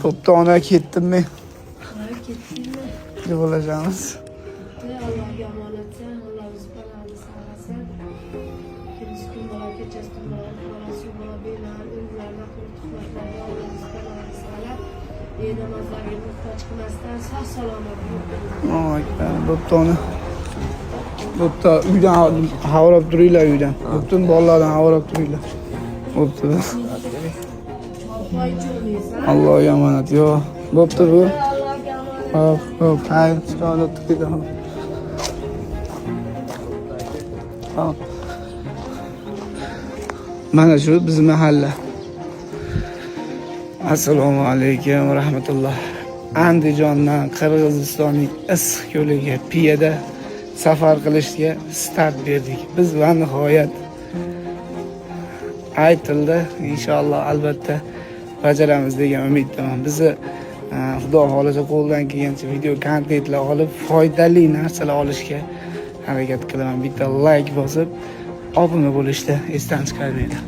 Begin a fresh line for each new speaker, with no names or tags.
Bo'pti, ona, ketdim men.
Ha, ketdingmi?
Yo'llashamiz.
Allohga omonatsan, Alloh o'zi panohini saqlasin. Kunduz kun bola, kechasi tun bola, bolasi bola belar, o'limlardan, tuhmatlardan Alloh o'zi panohini saqlab, benamozlarga muhtoj qilmasdan sog' salomat yursin.
Allohu akbar. Bo'pti, ona. Bo'pti, uydan havrab turinglar uydan. Bo'pti, bolalardan havrab turinglar. Bo'pti.
Choy cho'g'liysan.
Allohga omonat. Yo'q. Bo'pti bu.
Allohga omonat.
Hop, hop, xayr, chiroyli o'tdi. Hop. Mana shu bizni mahalla. Assalomu alaykum va rahmatulloh. Andijondan Qirg'izistonning Issiq ko'liga piyoda safar qilishga start berdik. Biz va nihoyat aytildi. Inshaalloh, albatta bajaramiz degan umiddaman. Bizni Xudo xohlasa qo'ldan kelgancha video kontentlar olib, foydali narsalar olishga harakat qilaman. Bitta like bosib, obuna bo'lishni esdan chiqarmanglar.